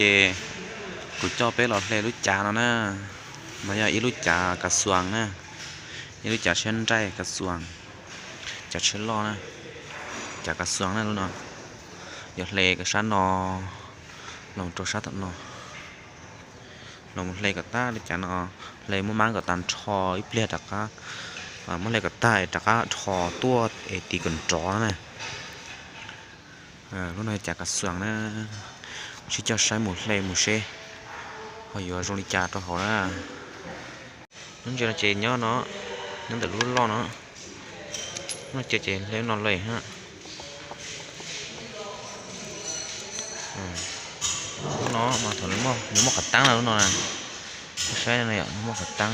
Ces kuv coj peb los hle lub cav no na, no yog ib lub cav kav xuas na, ib lub cav tshiab nraij kav xuas, cav tshiab loj na, cav kav xuas na lub no. Yuav hle sab no los rau sab tom no, los mus hle kom tag li cas no, hle muab mab kom tag nrho ib pliag rov qab, muab hle kom tag rov qab rho tuaj es tiv kom nrov na. Lub no cav kav xuas na, sib coj saib mus hle mus seb ho yuav zoo li cas rau hauv na. Lub ntsia no ces nyob no, nyob ntawm lub loj no, no ces hle no lawm na. Lub no mas thaum nws muaj qhov teeb na lub no na, saib no yom, nws muaj qhov teeb,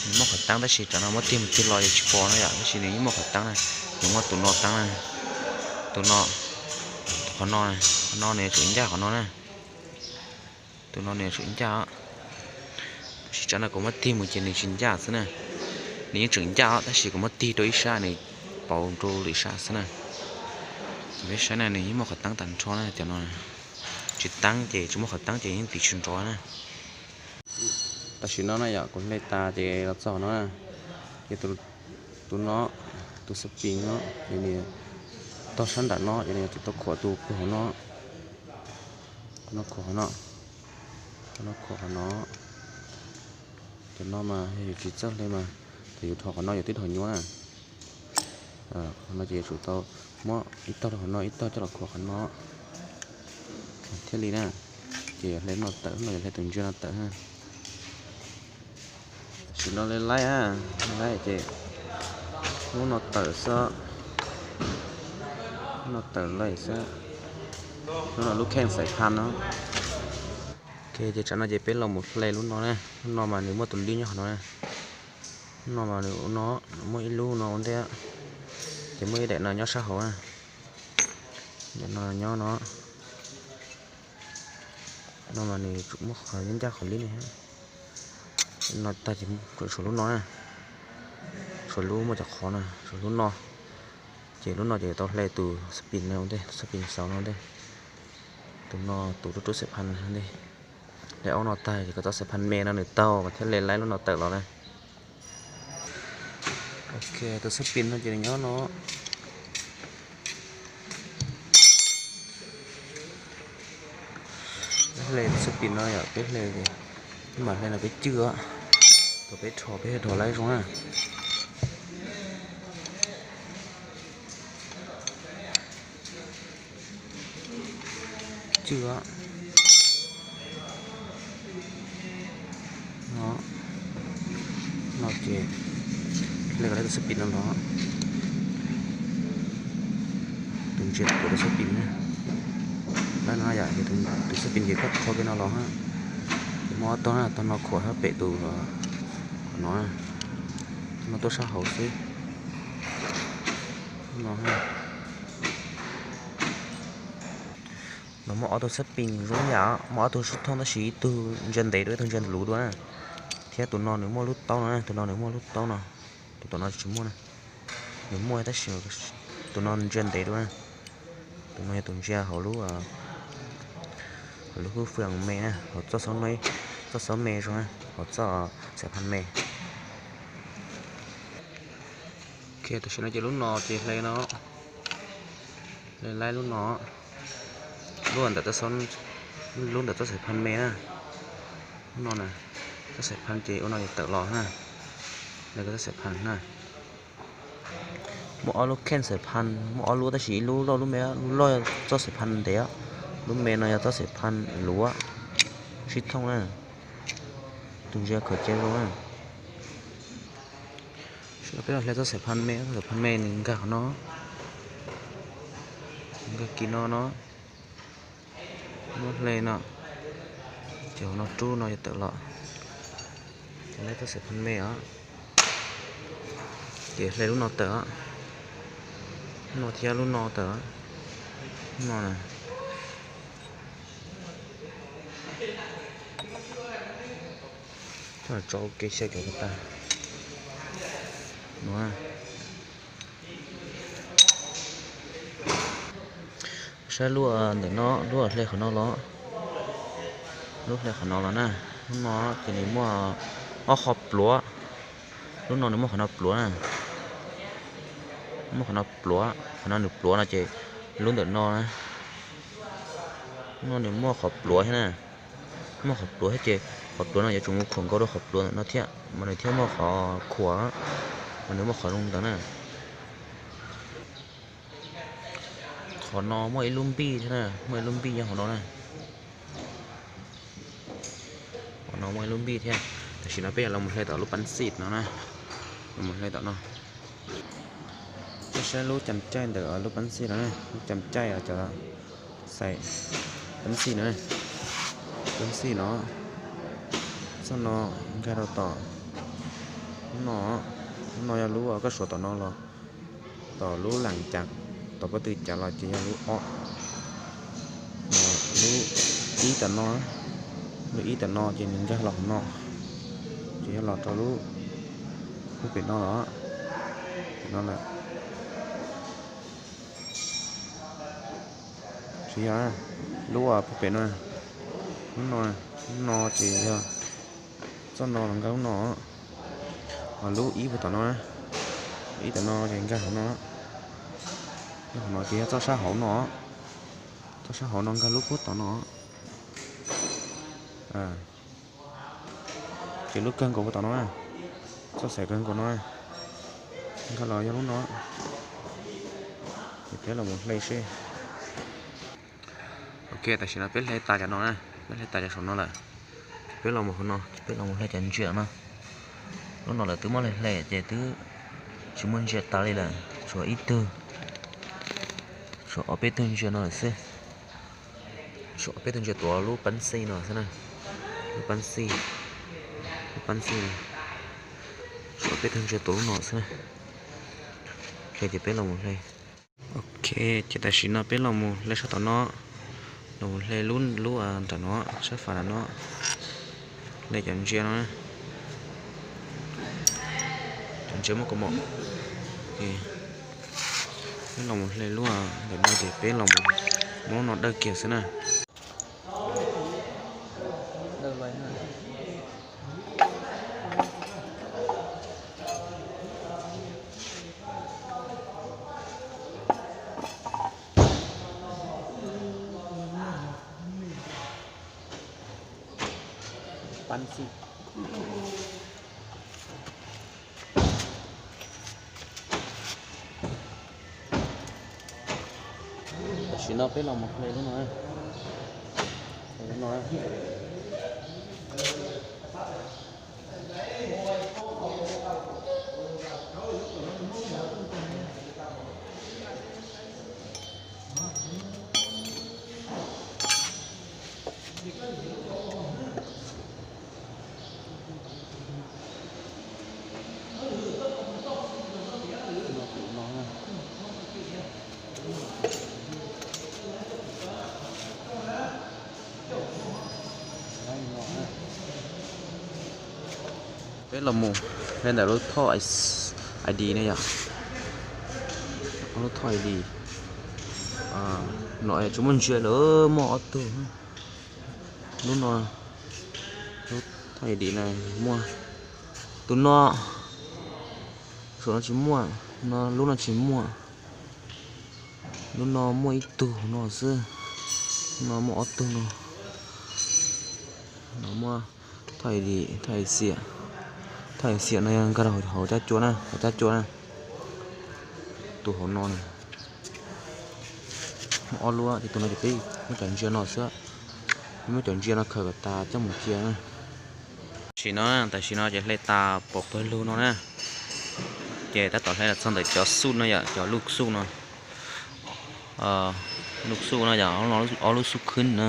nws muaj qhov teeb tab sis cov no muab tig mus tig los yeej tsis pom no yom, tab sis nws yeej muaj qhov teeb na, nws muaj tus no teeb na, tus no, qhov no, qhov no nws tseem ncaj qhov no na, tus no nws tseem ncaj, tab sis cov no kuv muab tig mus ces nws tsis ncaj xwb na, nws yeej tseem ncaj tab sis kuv muab tig rau ib sab nws pauv rau lwm sab xwb na. Peb saib na nws yeej muaj qhov teeb tag nrho na, cov no tsis teeb ces tsis muaj qhov teeb ces yeej tiv tsis nrov na. Tam sim no na yom kuv hle tas ces los txog no na, ces tus no, tus xab pis no ces nws tog sab nram no ces nws yuav tsum tau khuam tus puag hauv no, no khuam qhov no, no khuam qhov no. Cov no mas yus tsis txawj hle mas thaum yus dhos qhov no yus twb dhos nyuaj na. Qhov no ces yuav tsum tau muab ib tog rau qhov no ib tog coj los khuam qhov no thiaj li na. Ces yog hle no tawm no yog hle tus ntsia no tawm na. Tam sim no laib laib, laib ces lub no tawm xwb, lub no tawm laib xwb, lub no lub kheej xaiv phaj no. Ok ces tsam no ces peb los mus hle lub no na, lub no mas nws muaj tus lib nyob qhov no na. Lub no mas nws ua no, muaj ib lub no ua ntej, ces muaj ib daim no nyob sab hauv na. Daim no nyob no, no mas nws tsum muab qhov ncaj qhov lib ne. No tag ces tshuav lub no na, tshuav lub muaj cov qhov na, tshuav lub no. Ces lub no ces tau hle tus xab pis no ua ntej, xab pis xauv no ua ntej. Tus no tus rub rub xaiv phaj ua ntej. Hle ob no tag ces kom txoj xaiv phaj me no nws taug mas thiaj li laib lub no tawm los na. Ok tus xab pis no ces nws nyob no. Peb hle tus xab pis no yom, peb hle ces peb mam hle no peb cwj, thaum peb rho peb rho laib zoo na. Cwj, no ces hle kom laib tus xab pis no los, tus ntsia kuv tus xab pis na, laib no yom, tus xab pis ces koj rho kiag no los, ces muaj ob tog na, tog no khuam sab pem tus, qhov no, no tuaj sab hauv xwb, no. Mas muaj ob tug xab pis zoo yam, muaj ob tug sib thooj tab sis ib tug ntsia ntev dua ib tug ntsia luv dua na. Thiab tus no nws muaj lub taub no, tus no nws muaj lub taub no, tus tom no tsis muaj na. Nws muaj tab sis tus no ntsia ntev dua na. Tus no yog tus ntsia hauv lub, hauv lub hub fwm me na, hauv txoj xauv me, txoj xauv me zoo na, hauv txoj xaiv phaj me. Ok tam sim no ces lub no ces hle no, hle laib lub no, lub ntawm, lub ntawm txoj xaiv phaj me na. Lub no na, txoj xaiv phaj ces ua no yuav tawm los na, hle txoj xaiv phaj na. Muaj ob lub kheej xaiv phaj, muaj ob lub tab sis ib lub loj lub me, lub loj yog txoj xaiv phaj ntev, lub me no yog txoj xaiv phaj luv sib thooj na. Tus ntsia khaws cia zoo na. Peb los hle txoj xaiv phaj me, txoj xaiv phaj me nws nkag qhov no, nkag kis no no, muab hle no, ces hauv no rub no yuav tawm los. Ces laib txoj xaiv phaj me os, ces hle lub no tawm, lub no thiab lub no tawm, lub no na. Tso ua ke xyaw cov tas no. Saib lub ntawm no, lub hle qhov no los, lub hle qhov no los na, lub no ces nws muaj ob qho pluav, lub no nws muaj qhov no pluav na, muaj qhov no pluav, qhov no nws pluav no ces lub ntawm no na, lub no nws muaj qhov pluav thiab na, muaj qhov pluav thiab ces qhov pluav no yuav tsum mus khuam nkaus rau qhov pluav ntawm no thiab mas nws thiaj muaj qhov khuam, mas nws muaj qhov zoo ntawd na. Qhov no muaj ib lub npij thiab na, muaj ib lub npij nyob hauv no na. Qhov no muaj ib lub npij thiab. Tam sim no peb los mus hle tom lub pab xij no na. Los mus hle tom no. Peb saib lub cam caij ntawm lub pab xij no na, lub cam caij cov xais pab xij no, pab xij no. Txoj no nkag rau tom lub no, lub no yog lub koj suav tom no los tom lub lees cav, tom pob tw cav los ces yog lub ob. Lub ib tom no, lub ib tom no ces nws nkag los hauv no, ces yog los rau lub, lub pem no los, pem no lawm. Tsis yog, lub pem no, lub no, lub no ces yog txoj no los nkag lub no, ho lub ib puag tom no, ib tom no ces nkag hauv no, hauv no ces yog txoj sab hauv no, txoj sab hauv no nkag lub puag tom no. Ces lub kawg nkaus puag tom no, txoj xais kawg nkaus no, nkag los yog lub no. Ces peb los mus hle seb. Ok, tam sim no peb hle tas cov no na, peb hle tas cov saum no lawm. Ces peb los mus hauv no, peb los mus hle cov ntsia no. Lub no lawv twb muab hle hle ces twb tsis muaj ntsia tas li lawm, tshuav ib tug, tshuav ob peb tug ntsia no lawm xwb. Tshuav ob peb tug ntsia tuav lub pab xij no xwb na, lub pab xij, lub pab xij, tshuav ob peb tug ntsia tuav lub no xwb na. Ok, ces peb los mus hle. Ok, ces tam sim no peb los mus hle sab tom no, los mus hle lub, lub nram no, sab fab nram no, hle cov ntsia no, cov ntsia muaj kaus mom. Peb los mus hle lub ntawm no ces peb los mus muab no dawj kiag xwb na. Tam sim no peb los mus hle lub no, lub no. Peb los mus hle ntawm lub thoj I D ne yom. Lub thoj I D no tsis muaj ntsia lawm, muaj ob tug. Lub no, lub thoj I D na muaj tus no, saum no tsis muaj, no lub no tsis muaj. Lub no muaj ib tug no xwb, no muaj ob tug no. No muaj thoj I D, thoj I D xiam, thoj I D xiam no yog nkag rau hauv cab cua na, hauv cab cua na. Tus hauv no na, muaj ob lub, ces tus no ces peb muab cov ntsia no xwb, peb muab cov ntsia no khaws kom tas coj mus cia na. Tam sim no, tam sim no ces hle tas pom pawg lug no na. Ces tab tom hle los txog ntawm cov xuj no yom, cov luj xuj no. Luj xuj no yog ob lub xuj khwb na.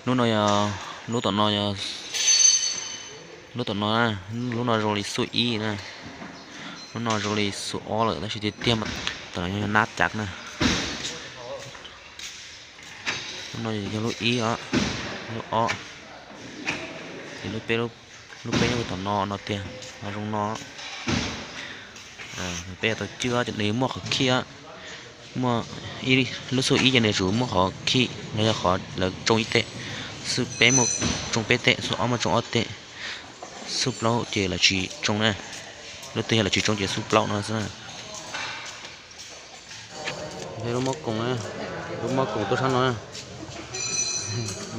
Lub no yog, lub tom no yog, lub tom no, lub no zoo li xuj ib na. Lub no zoo li xuj ob lawm tab sis tiag tiag mas tom no yog nab cav na. Lub no yog lub ib os, lub ob. Ces lub peb, lub peb nyob tom no no tiag, no zoo no. Peb tau cwj ces nws muaj qhov khij, Muaj ib lub xub ib ces nws yuav tsum muaj qhov khij no yog qhov lawv tsoo ib teg, xub peb muaj tsoo peb teg, xub ob muaj tsoo ob teg, xub plaub ces lawv tsis tsoo na. Lub twg yog lawv tsis tsoo ces xub plaub no xwb na. Lub mob koos, lub mob koos tuaj sab no,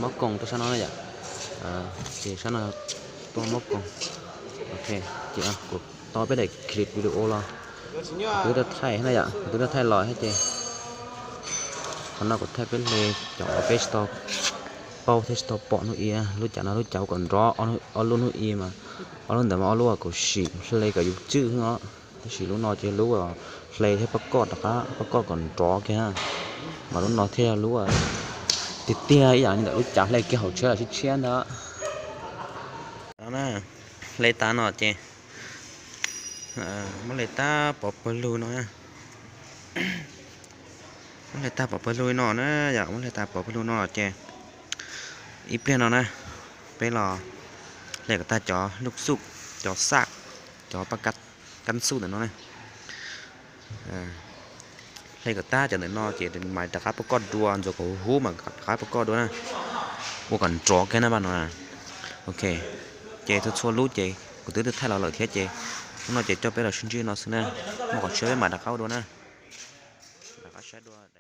mob koos tuaj sab no na yom. Ces sab no tuaj mob koos. Ok, ces kuv tau peb daim clip video los kuv twb tau thaij na yom, kuv twb tau thaij los thiab ces qhov no kuv thaij peb hle cov uas peb tsis tau paub thiab tsis tau pom hnub i. Lub cav no lub cav kom nrov, ob lub hnub i mas, ob lub ntawd mas ob lub kaum sim hle kom yus tswj xwb os. Tab sis lub no ces lub hle thiab pob koj rov qab, pob koj kom nrov kiag, mas lub no thiaj yog lub tiag tiag ib yam li ntawm lub cav hle kiag hauv tsheb los tshiab tshiab ntawd. No na, hle tas no ces muab hle tab pov pawg lug no, muab hle tab pov pawg lug no na yom, muab hle tab pov pawg lug no ces ib pliag no na, peb los hle kom tag cov lub xuj, cov xaj, cov paj kab xuj ntawm no na. Hle kom tag cov ntawm no ces mas rov qab pob koj dua, ntxuav kom huv huv mas rov qab pob koj dua na, ua kom nrov kiag na pab no. Ok, ces txhua txhua lub ces kuv twb thaij los lawm thiab ces hnub no ces coj peb los sib ntsib no xwb na, muaj qhov tshiab peb mam rov qab ua dua na, rov qab saib dua.